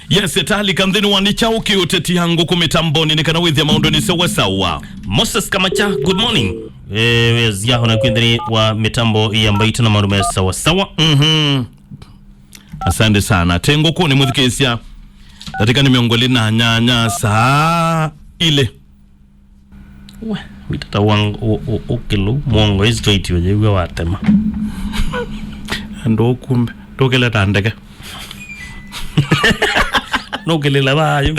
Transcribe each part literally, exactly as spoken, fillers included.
Yes, etalika nthĩnĩ wa nĩ kyaũ kĩũtetia ngũkũ mĩtambonĩ nĩ kana wĩthĩa maũndũ nĩ sawa sawa. Moses Kamacha, good morning. Eh, wezia hona kwĩ nthĩnĩ wa mĩtambo ya Mbaitũ na maũndũ me sawa sawa. Mhm. Asante sana. Te ngũkũ nĩ mũthikĩĩsya. Ndatĩka nĩ mĩongo ĩlĩ na nyanya saa ilĩ. We, witata wa ng-, ũ-, ũ-, ũkĩlũ, mwongo ĩ straight ũyĩw'a watema. Andũ ũkumbe, ndũkĩle ta ndeke. Nũkĩlĩla vayu.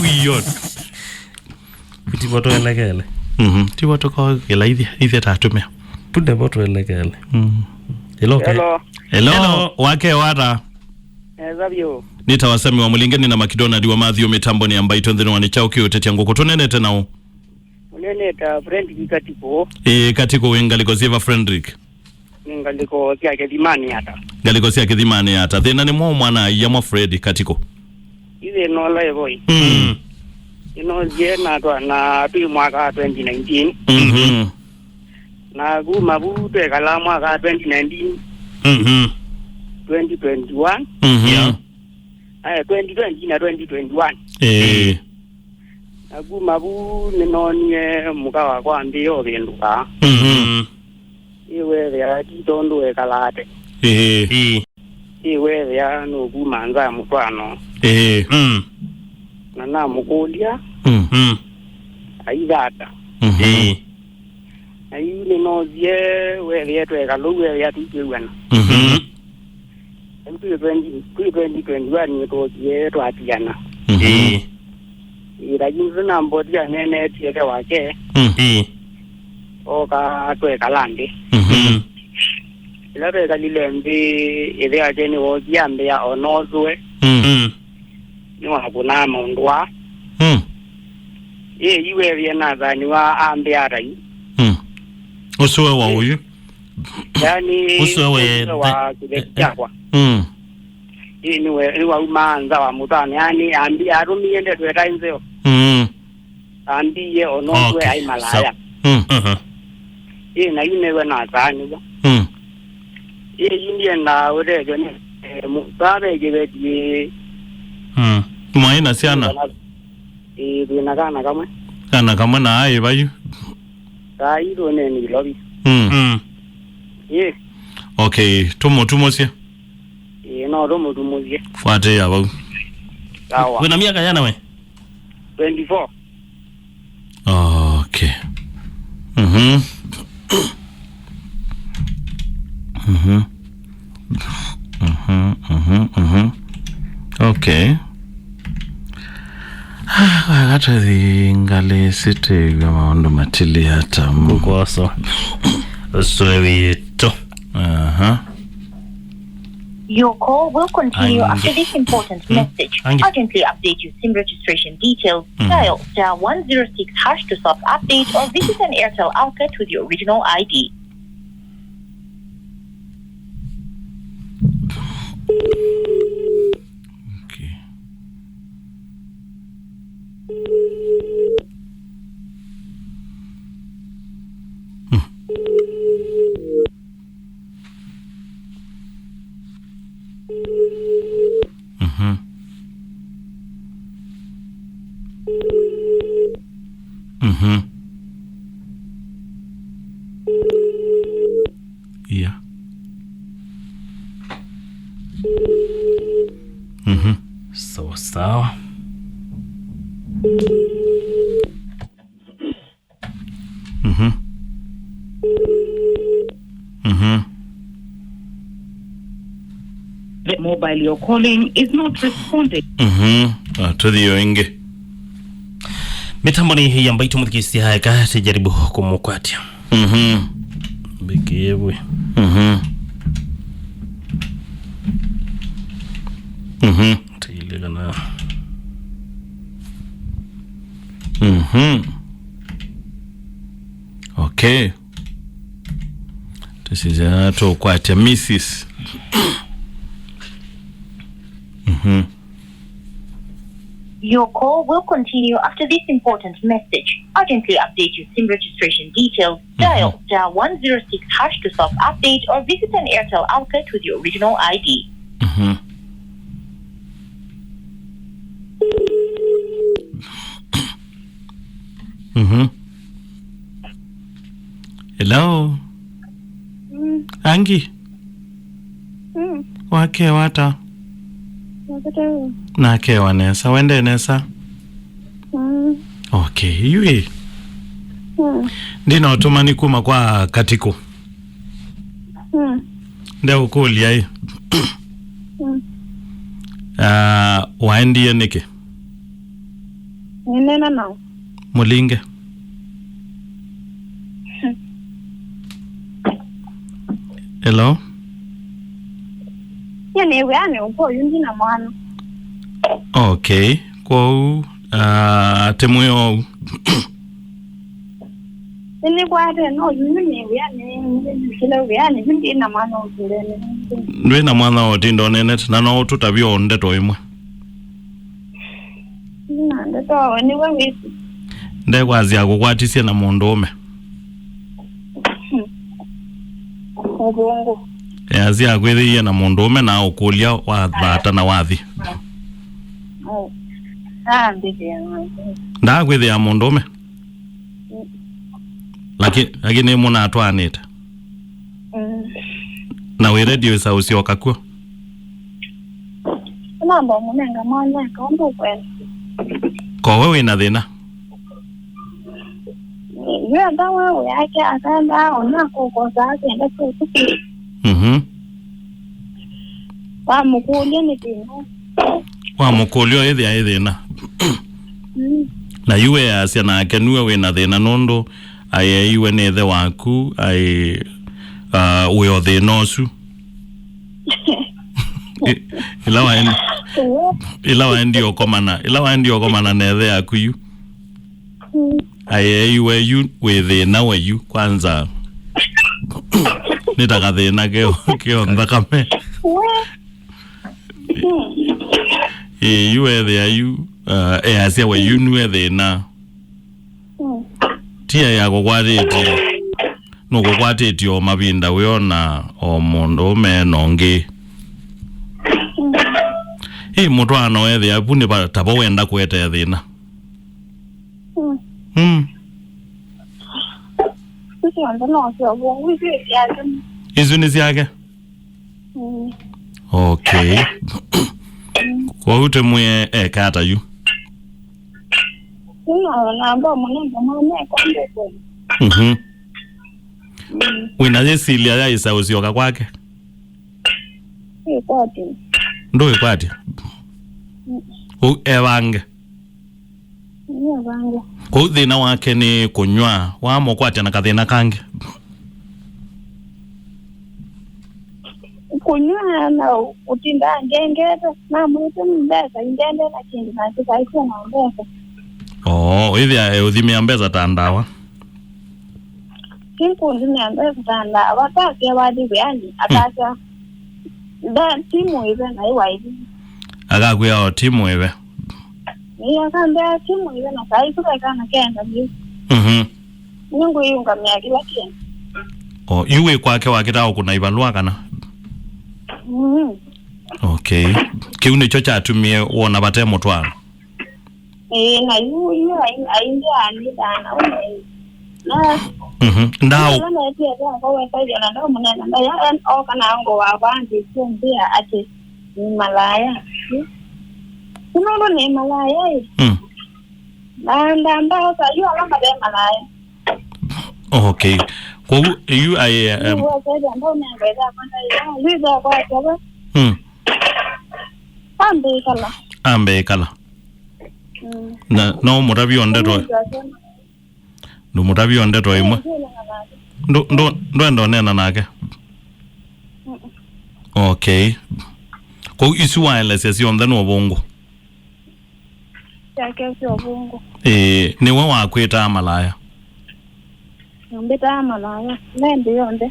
Wiyona. Tivo twelekele. Mhm. Tivo tũkokĩla ithe, ithe tatũmĩa. Tudevo twelekele. Mm. Hello, ke-, Hello. Hello, Hello. Wake wata. Eza vyo. Nĩ ta wasami wa Mũlinge, nĩ na McDonald wa Matthew mĩtambonĩ ya Mbaitũ nthĩnĩ wa nĩ kyaũ kĩũtetia ngũkũ tũnenete nao. Mũnene ta Fredrick Katiko. Ĩĩ, Katiko wĩ ngalĩko syĩva Fredrick? Nĩ ngalĩko sya Kĩthimani ata. Ngalĩko sya Kĩthimani ata. Thĩna nĩ mwaũ mwana aiya mwa Fred Katiko? Ithe nola ĩvoi. Mm. Ĩnosie na twa-, na twĩ mwaka wa twenty nineteen. Mhm. Na kuma vu twekala mwaka wa twenty nineteen, Mhm. twenty twenty-one. Mhm. Yeah. Eh, twenty twenty na twenty twenty-one. Eh. Na kuma vu nĩnonie mũka wakwa ambĩĩa ũvĩndũka. Mhm. Ĩwethĩa ti tondũ ekala ate. Ĩĩ. Ĩĩ. Ĩwethĩa nũkuma nza ya mũtwaano. Ĩĩ. Mm. Na namũkũlya, Mm. Mm. aithata. Mhm. Ĩĩ. Na yu nĩnosie wethĩa tweka lũu wethĩa tũikwĩw'ana. Mhm. Yu twĩ twenty, twĩ twenty twenty-one nĩtwokie twatiana. Mhm. Ĩĩ. Ĩĩ, lakini tũnambotia nenetie ĩthe wake. Mm. Ĩĩ. Oka twekala nthĩ. Mhm. Mm. Ĩla twekalile nthĩ, ĩthe wake nĩwookie ambĩa o nothũe. Mm. Mm. Nĩwakũnaa maũndũ aa. Mm. Ĩĩ, yu wethĩe nathaniwa ambĩa ata yu. Mm. Ũsũe wa ũyu. Yani, ũsũe we ũsũe wa kĩveti kyakwa. Mm. Ĩĩ, nĩwe, nĩwaumaa nza wa mũtano. Yani, ambi, atũmie ndeto ĩtaĩ nzeo. Mm. Ambie, o nowe ai malaya. Mm. Aha. Ĩĩ, na yu nĩwe nasaanĩw'a. Mm. Ĩĩ, yu ndiendaa ũtethyo nĩ, eh, mu-, vaa ve kĩveti, Mm. Mwaĩ na syana? Ĩĩ, twĩ na kana kamwe. Kana kamwe na aĩ vayu? Saa ii tũneni Ilovi. Mm. Mm. Ĩĩ. Okay, tũmũtumũsye. Ĩĩ, no tũmũtumũsye. Fuatĩĩa vau. Sawa. Wĩna myaka yana we? Twenty-four. Okay. Mhm. Mhm. Mhm, mhm, mhm. Okay. Ah, wakatũthi ngalĩ sitĩw'a maũndũ matilĩ ata. Kũkoso. Ũsũe witũ. Aha. Your call will continue Angie. After this important Mm. message. Angie. Urgently update your SIM registration details. Mm. Dial star one zero six hash to self-update or visit an Airtel outlet with your original I D. Okay. Hmm. Mhm. Mhm. Yeah. Mhm. Sawa sawa. Mhm. Mhm. The mobile you're calling is not responding. Mhm. Ah, tũthi yo ĩngĩ. Mĩtambo nĩ ya Mbaitũ mũthikĩĩsya eka tĩjaribu kũmũkwatya. Mhm. Mbĩkĩĩvwe. Mhm. Mhm. Tĩilĩka na. Mhm. Okay. Tũsisya tũkwatya Missus. Mhm. Your call will continue after this important message. Urgently update your SIM registration details. Mhm. Dial star one zero six hash to self-update or visit an Airtel outlet with your original I D. Mhm. Mm. Hello? Mm. Angi? Mm. Wakewa ata? Nakete. Nakewa nesa. Wende nesa? Mm. Okay, yu ĩ? Mm. Ndina ũtũmani kuma kwa Katiko. Mm. Ndeũkũlya ĩ. Mm. Ah, waendie nĩkĩ? Nĩneena nao. Mũlinge. Hello? Nyie nĩ wĩanĩ ũkũ yu ndina mwana. Okay. Kwoou, ah, atĩ mwĩ ou. Nĩnĩkwate no yu nĩ wĩanĩ, nĩnĩkile wĩanĩ yu ndina mwana ũtũlene. Ndwĩ na mwana ũtinda ũnenete, na no ũtũtavye o ndeto ĩmwe. Na ndeto we nĩwe wĩsĩ. Ndekwasya kũkwatisye na mũndũũme. Ũvũngũ. Easya akwĩthĩie na mũndũũme na ũkũlya wathata na wathi. Ndaakwĩthĩa mũndũũme. Laki-, lakini mũnatwaanĩte. Mm. Na wĩ ready wĩsa ũsyoka kw'o? Namba mũnenga mwana eka ũndũ ũkwenda. Ko we wĩ na thĩna? Yenda we wĩake akenda ona kũkosa akenda kũtuku. Mhm. Wamũkũlya nĩ thĩna. Wamũkũlya ĩthĩa ĩ thĩna. Mm. Na yu weasya nake nue wĩ na thĩna nũndũ ayeeiwe nĩ ĩthe waku, aĩ, ah, wĩ o thĩna ũsu. I-, ĩla waen-, ĩla waendie ũkomana, ĩla waendie ũkomana na ĩthe yaku yu. Mm. Ayeeiwe yu wĩ thĩna we yu kwanza. Nĩ ta kathĩna keo, keo nthakame. We. Mm. Ĩĩ, yu ethĩa yu, uh, easya we yu nue thĩna. Mm. Ti ya kũkwatĩtye. Nũkũkwatĩtye o mavinda wĩona o mũndũũme na ũngĩ. Mm. Ĩ mũtwaano wethĩa vu nĩ va-, tavo wenda kũete thĩna. Mm. Mm. Isu syonthe no sya ũvũngũ, isu syake. Isu nĩ syake? Mm. Okay. Mm. Kwoou tũmwĩe eka ata yu? Ĩno namba mũnenga mwana eka ndĩkwenda. Mhm. Mm. Wĩna yĩsilya ya ĩsa ũsyoka kwake? Ĩkwatĩ. Ndũĩkwatya? Mm. Ũu evange? Nĩevange. Kwoou thĩna wake nĩ kũnyw'a, wamũkwatya na kathĩna kangĩ? Kũnyw'a na kũtinda angengete, namwĩte mbesa indende na kĩndũ nake kaisye na mbesa. Oo, wĩthĩa eũthimĩa mbesa ta ndawa? Kĩkũndũ nĩ mbesa ta ndawa, ta kewa thi wĩanĩ, akasya, "Nda, ti mũĩve na ĩ waithi." Akakwĩa o ti mũĩve. Ĩĩ, akambĩa, "Ti mũĩve na saa isu ve kana kenda vyũ." Mhm. Nĩngwĩyũngamĩa kĩla kĩndũ. O, yu wĩ kwake wakĩtaa ũkũna ivalũa kana? Mhm. Okay. Kĩu nĩkyo kyatumie wona vate mũtwaano? Ĩĩ, na yu, yu ai-, aingĩ anĩthaa na ũmwe. Na, mhm. Ndau. Ĩla netie ĩthe wakwa wekaĩthya na ndaũmũnena, ndaĩ, oka na ngo wakwa ambĩtie mbĩa atĩ nĩ malaya. Ti nũndũ nĩ malaya ĩ. Mm. Na ndamba oka, yu ala mate malaya. Okay. Kwoou, yu ai, em, yu wekaĩthya ndaũnenga ĩthe wakwa ndaĩ, yu ĩthe wakwa akava. Mm. Ambĩkala. Ambĩkala. Mm. Na no ũmũtavye o ndeto, ndũmũtavye o ndeto ĩmwe. Ndũ-, ndũ-, ndwenda ũneena nake? Mm-mm. Okay. Kwoou isu waelesya syonthe nĩ ũvũngũ? Syake sya ũvũngũ. Ĩĩ, nĩwe wakwĩtaa malaya? Nambĩtaa malaya me nthĩ yonthe.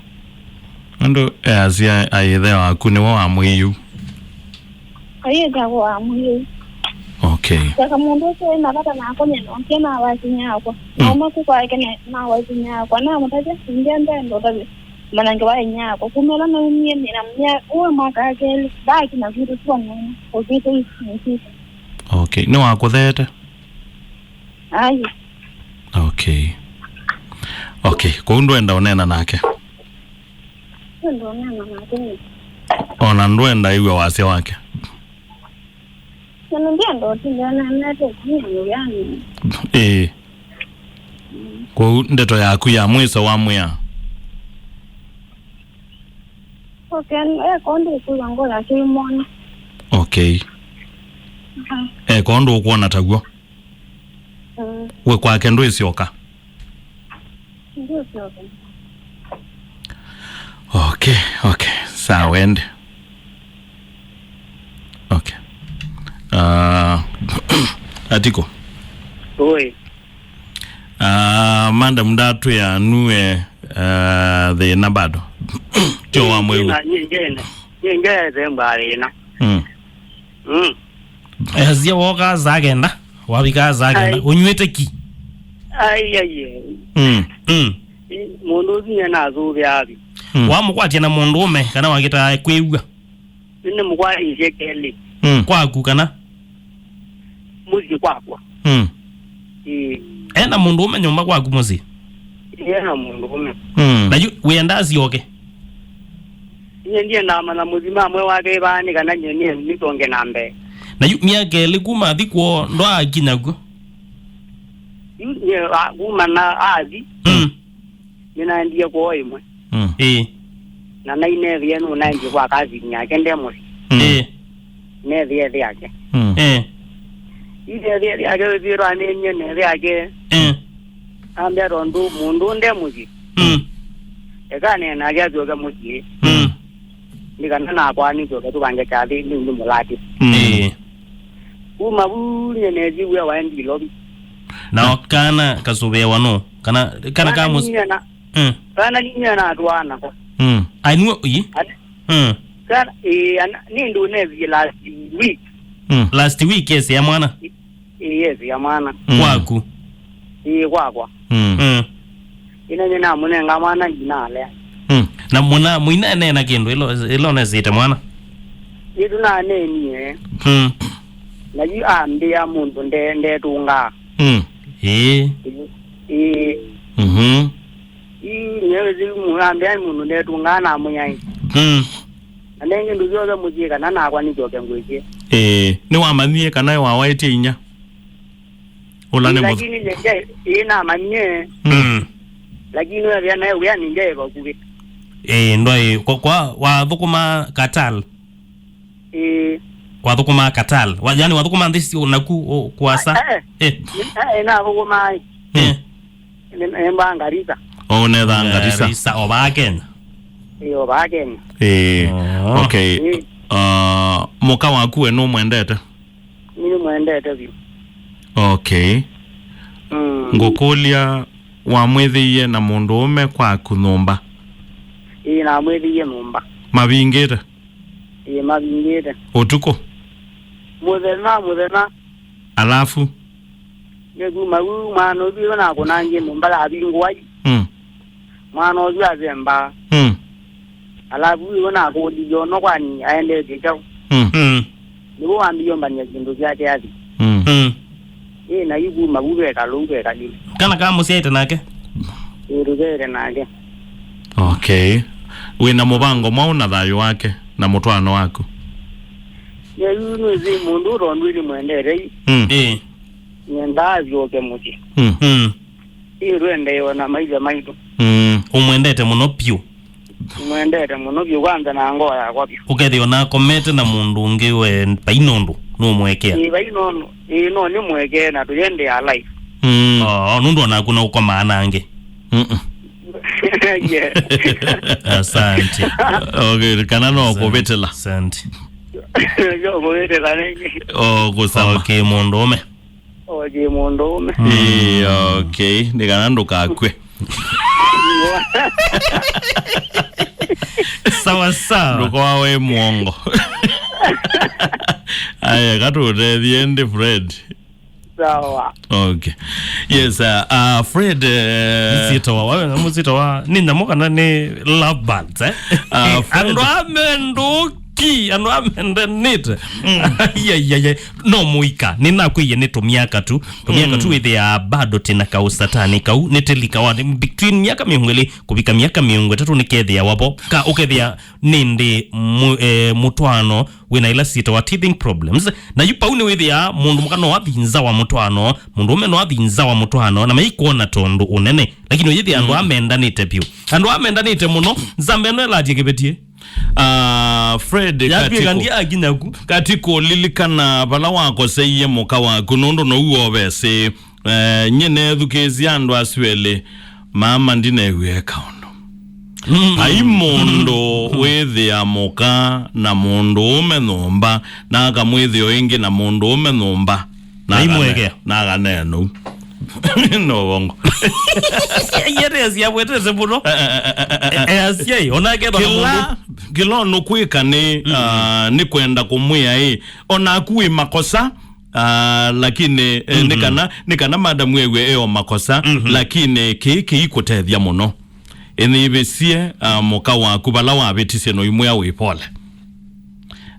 Nũndũ easya aĩthe waku nĩwe wamwĩie ũu. Aĩthe wamwĩie ũu. Okay. Saka mũndũ ũsu aĩ na vata nakwa nyie nokie nawa ikinya yakwa. Mm. Nauma ku kwake ne-, nawa ikinya yakwa. Namũtavya, "Ingĩ ndenda ũtavye mwanange wa ikinya yakwa." Kuma ĩla naumie nĩ na mya-, ũwe mwaka wa kelĩ, ndakinya kwitũ tuonene, ũkwitũ isu nĩsitũ. Okay. Nĩwakũtheete? Ai. Okay. Okay. Okay, kũu ndwenda ũneena nake? Ndwenda ũneena nake nĩ? Ona ndwenda ĩw'a wasya wake? Na nĩndienda ũtindĩana nete kumya mũvyanĩ. Ĩĩ. Kwoou ndeto yaku ya mwiso wamwĩa? Okay, eko ndĩkwĩw'a ngoo yake ĩmwona. Okay. Aha. Eko ndũkwona taw'o? Mm. We kwake ndwĩsyoka? Ndwĩsyoka. Okay, okay. Sawa, ende. Okay. Uh, Atiko. Oi. Uh, madam ndatwĩa nue, uh, thĩna bado. Tyo wa mwĩu. Nyingene. Nyingene themba thĩna. Mm. Mm. Esia woka saa kenda, wavika saa kenda, ai, ũnywĩte ki? Ai, ai, ai. Mm. Mm. Ĩ, mũndũ ũsu nĩnathũvĩa avi. Mm. Wamũkwatya na mũndũ ũme, kana wakĩtaa kwĩw'a? Nĩnĩmũkwatĩisye kelĩ. Mm. Kwaku kana? Mũsyĩ kwakwa. Mm. Ĩĩ. Ena mũndũ ũme nyũmba kwaku mũsyĩ? Ĩĩ, ena mũndũ ũme. Mm. Na yu wĩenda asyoke? Nyie ndiendaa mana mũthima amwe wake ĩvaa nĩ kana nyie nĩe nĩtonge na mbee. Na yu myaka ĩlĩ kuma athi kwoo ndwaakinya kw'o? Yu nyie, a, kuma na athi, mm, nĩnaendie kwoo ĩmwe. Mm. Ĩĩ. Na nainethĩe nũnaendie kwa kazini yake nde mũsyĩ. Mm. Ĩĩ. Nethĩe ĩthe yake. Mm. Ĩĩ. Inethĩe ĩthe yake wĩthĩĩtwa anenie na ĩthe yake. Ĩĩ. Ambĩa tondũ mũndũ nde mũsyĩ. Mm. Eka nene nake asyoke mũsyĩ. Mm. Nĩ kana nakwa nĩsyoke tũvange kyathĩ nĩ nĩ mũlati. Mm. Ĩĩ. Kuma vu nyie nethi wĩa waendi Ilovi. Na kana kasũvĩawa nũ? Kana, kana ka mũs- Kana ninyie na, mm, kana ninyie natwaa nako. Mm. Ai, nue, ii? Kana, mm, kana, ĩĩ, ana, nĩ ndũnethie last week. Mm. Last week, yes, ya mwana? Ĩĩ, yes, ya mwana. Mm. Kwaku? Ĩĩ, kwakwa. Mm. Mm. Ĩna nyie namũnenga mwana ndinalea. Mm. Na mũna, mũinanena kĩndũ ĩlo, ĩlo nesĩte mwana? Nĩtũnanenie. Mm. Na yu ambĩa mũndũ nde, ndetũngaa. Mm. Ĩĩ. Ĩĩ. Mhm. Ii, nyewe zi mu-, ambĩa mũndũ ndetũngaa na mũnyai. Mm. Na nengĩ ndũ syonthe mũsyĩ kana nakwa nĩsyoke ngwĩsye. Ĩĩ, nĩwamanyie kana wawaĩtye inya? Ũla nĩ mũth- Lakini nende, ĩĩ namanyie. Mm. Lakini wethĩa naye wĩa nĩnde vakuvĩ. Ĩĩ, ndwaĩ, kwa, kwa, wathũkũma Katal? Ĩĩ. Wathũkũmaa Katal? Wa, yani wathũkũmaa nthĩ syo naku, o, kũasa? Eh, eh. Eh. Eh, nathũkũmaa. Eh. Nĩ, nĩ mba Ngarisa. O, ũnethaa Ngarisa. Ngarisa, o vaa Kenya? Ĩĩ, o vaa Kenya. Ĩĩ. Oh. Okay. Ĩĩ. Uh, mũka waku we nũmwendete? Nĩmwendete vyũ. Okay. Mm. Ngũkũlya, wamwĩthĩie na mũndũũme kwaku nyũmba? Ĩĩ, namwĩthĩie nyũmba. Mavingĩte? Ĩĩ, mavingĩte. Ũtukũ? Mũthenya, mũthenya. Alafu? Nĩkuma vu mwana ũsu ĩyo nakũnangie nyũmba yavingũa yu. Mm. Mwana ũsu asemba. Mm. Alafu ĩyo nakũlilye ũno kwani aendete kyaũ. Mm. Mm. Nĩw'o wambie ũmbany'a syĩndũ syake athi. Mm. Mm. Ĩ, na yu kuma vu veka lũu vekalile. Kana kamũsyaĩte nake? Ĩ, tũsyaĩte nake. Okay. Wĩ na mũvango mwaũ na thayũ wake na mũtwaano waku? Ĩ, yu nĩsĩ mũndũ tondũ nĩmwendete yu. Mm. Ĩ. Nyendaa asyoke mũsyĩ. Mm. Mm. Ĩ, tũendee o na maisha maitũ. Mm. Ũmwendete mũno vyũ. Mwendete mũno vyũ kwanza na ngoo yakwa vyũ. Ũkethĩa ona akomete na mũndũ ũngĩ we vai nũndũ nũmwekea. Ĩĩ, vai nũndũ. Ĩĩ, no nĩmwekee na tũyendea life. Mm. Oh, nũndũ onaku na ũkomaa na angĩ. Mm-mm. Yeah. Asante. Okay, kana no kũvĩtĩla. Asante. Yo kũvĩtĩla nĩngĩ. Oh, kũsama. Okay, mũndũũme. Oye mũndũũme. Mm. Ĩĩ, okay. Nĩ kana ndũkakw'e. Sawa sawa. Ndũkoawe mwongo. Aya, katũtethie ndi Fred. Sawa. Okay. Yes, uh, uh, Fred, uh, mũsito wa, wawe na mũsito wa, nĩ nyamũ kana nĩ lovebirds, eh? Uh, Fred. Andũ ame ndũki. Ii, andũ amendanĩte. Aiaiai. No mũika, nĩnakwĩie nĩ tũmyaka tu. Tũmyaka tu wĩthĩaa bado tĩna kaũsatani kau, nĩtĩlikawa nĩ between myaka mĩongo ĩlĩ kũvika myaka mĩongo ĩtatũ nĩkethĩawa vo. Ka ũkethĩa nĩndĩ mũ-, eh, mũtwaano wĩna ila syĩtawa teething problems. Na yu pau nĩwĩthĩaa mũndũ mũka no athi nza wa mũtwaano, mũndũũme no athi nza wa mũtwaano, na maikwona tondũ ũnene. Lakini ũyĩthĩa andũ amendanĩte vyũ. Andũ amendanĩte mũno, nzamba ĩno ĩlatie kĩvĩtie. Ah, Fred, yatw'ĩka Katiko, ndiakinya ku. Katiko, lilikana vala wakoseie mũka waku, nũndũ nou ovesĩ. Eh, nyie neethukĩĩsya andũ asu elĩ, mama ndineew'e eka ũndũ. Vai mũndũ wĩthĩa mũka na mũndũũme nyũmba, na akamwĩthĩa o ĩngĩ na mũndũũme nyũmba, na aimwekea. Akane-, na akaneenou. No vongo. Yete asiabwetete mũno. Eh, eh, asiai, onake ethwa na mũndũ. Kĩla, kĩla ũnũkwĩka nĩ, ah, nĩ kwenda kũmwĩa ĩ, onaku wĩ makosa, ah, lakini, eh, nĩ kana, nĩ kana madam ewe eo makosa, lakini kĩĩ kĩikũtethya mũno. Ĩnĩvĩsye, ah, mũka waku vala wavĩtisye, no imwĩa wĩ pole.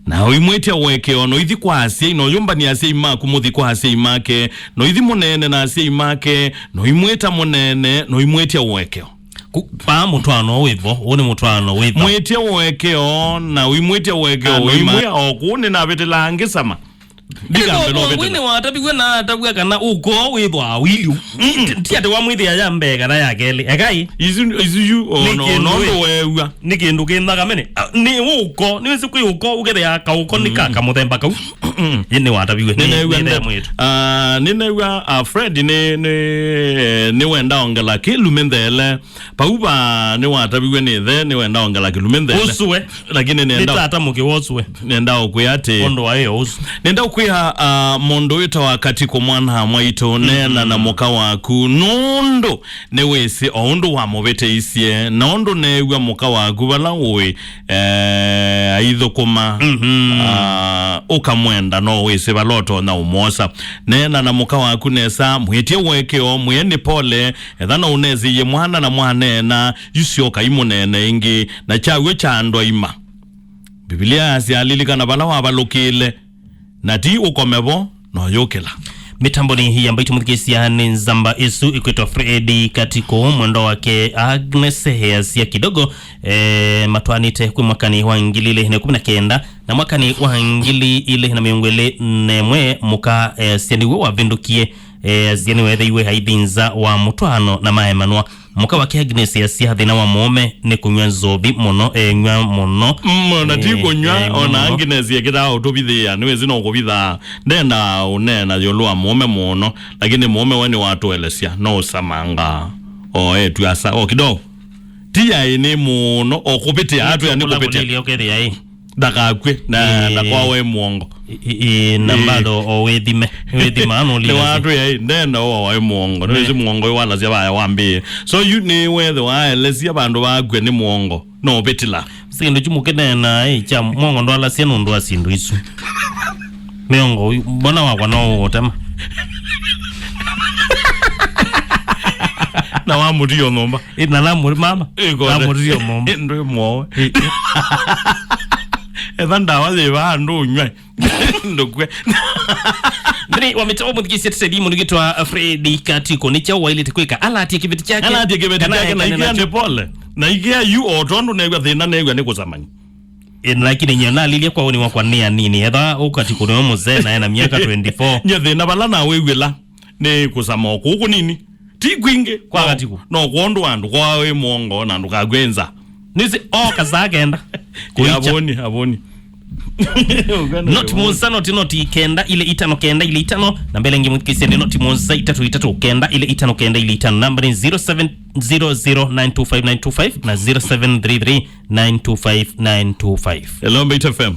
Na ũimwĩtya ũekeo, no ithi kwa asyai, no yũmbani asyai maku, mũthi kwa asyai make, no ithi mũneene na asyai make, no imwĩta mũneene, no imwĩtya ũekeo. Ku-, paa mũtwaano wĩvo, ũũ nĩ mũtwaano wĩvo. Mwĩtye ũekeo, na ũimwĩtya ũekeo, na ũimwĩa o kũu nĩnavĩtĩlaa ngĩsama. Ndikambĩla ũvĩtĩla. Nĩwataviw'e na atavw'a kana ũko wĩthwa wili. Ti atĩ wamwĩthĩa ya mbee kana ya kelĩ. Ekai. Isu, isu yu, o, nĩ no, kĩndũ no ĩ. Weew'a. Nĩ kĩndũ kĩ nthakamenĩ. Ah, nĩ ũko, nĩwĩsĩ kwĩ ũko, ũkethĩa kaũko nĩ ka kamũthemba kau. Ĩ nĩwataviw'e. Nĩ, nĩneew'a nĩ nda-, mwĩĩtu. Ah, nĩneew'a, ah, Fred nĩ, nĩ, nĩwenda ongela kĩlume nthele. Pauva nĩwataviw'e nĩ ĩthe, nĩwenda ongela kĩlume nthele. Ũsũe. Lakini nĩ nenda tata mũkĩ wa ũsũe. Nenda ũkwĩa atĩ. Ũndũ wa ĩyo ũsu. Nenda ũkwĩa, ah, mũndũ wĩtawa Katiko mwana mwaitũ, neena na mũka waku, nũndũ nĩwĩsĩ o ũndũ wamũvĩtĩisye, na ũndũ neew'a mũka waku vala ũĩ, eh, aithũkũma, ah, ũkamwenda, no wĩsĩ vala ũtonya ũmwosa. Neena na mũka waku nesa, mwĩtye ũekeo, mwĩe nĩ pole, etha no ũnesĩie mwana na mwaneena, yu syoka imũneene ĩngĩ, na kyaw'o kya andũ aima. Mbivilia yasya, lilikana vala wavalũkĩle, na ti ũkome vo, no yũkĩla. Mĩtambonĩ ya mbaitũ mũthikĩsya nĩ nzamba ĩsu ĩkwĩtwa Fred Katiko, mwendwa wake Agnes, easya kidogo, eh, matwaanĩte kwĩ mwakanĩ wa ngili ilĩ na ĩkũmi na kenda, na mwakanĩ wa ngili ilĩ na mĩongo ĩlĩ na ĩmwe mũka, eh, easya nĩw'o wavĩndũkie, eh, easya nĩweethĩiwe aithi nza wa mũtwaano na maemanwa. Mũka wake Agnes easya thĩna wa mũũme nĩ kũnyw'a nzovi mũno, enyw'a mũno. Mm, na ti kũnyw'a, ona Agnes ekĩtaa ũtũvithĩĩa, nĩwĩsĩ no kũvithaa. Ndenda ũneena ĩũlũ wa mũũme mũno, lakini mũũme we nĩwatũelesya, no ũsamanga o etu asa, o kidogo. Ti yaĩ nĩ mũno, o kũvĩtĩa, atwĩa nĩ kũvĩtĩa. Kũlilya ũkethĩa ĩ. Ndakakw'e, na, na kwa we mũongo. Ĩ, ĩ, ĩ, na mbatho o wĩthime. Wĩthima, no ũlilye. Nĩwatwĩa, ĩ, ndenda o waĩ mũongo. Nĩwĩsĩ mũongo ĩ walasya vaya wambĩĩe. So, yu nĩwethĩwa aelesya vandũ vakw'e nĩ mũongo. No ũvĩtĩla. Sĩ kĩndũ kyu mũkĩneena, ĩ, kya mũongo ndwalasya nũndũ wa syĩndũ isu. Mĩongo ũyu, mbona wakwa no ũũtema? Na wamũtia nyũmba. Ĩ, na namũ-, mama. Ĩ, kore. Namũtia nyũmba. Ĩ, ndwĩ mwowe. Ĩ, ĩ. Etha ndawa yĩva andũ ũnyw'a. Ndũkw'e. Mbere wa mĩtao mũthikĩsye tũtethi mũndũ ũngĩtwa Fred Katiko. Nĩ kyaũ waĩlĩte kwĩka? Alatie kĩveti kyake. Alatie kĩveti kyake na ikĩa nĩ pole. Na ikĩa yu o tondũ neew'a thĩna neew'a nĩ kũsamanya. Ĩ, lakini nyie nalilye kwa ũnĩ wakwa nĩ anini. Etha ũkati kũneo mũzee na ena myaka twenty-four. Nye thĩna vala na wĩw'ĩla nĩ kũsama o kũu kũnini. Ti kwingĩ. Kwa Katiko. No kwondũ andũ kwa wĩ mũongo na ndũkakw'e nza. Nĩsĩ o kasaa kenda. Kũicha. Avoni, avoni. Noti mũsa, noti, noti kenda ile itano, kenda ile itano. Na mbele ngi mũthikĩsye nĩ noti mũsa itatu itatu kenda ile itano, kenda ile itano. Namba nĩ zero seven zero zero nine two five nine two five na zero seven three three nine two five nine two five. Hello, Mbaitu F M.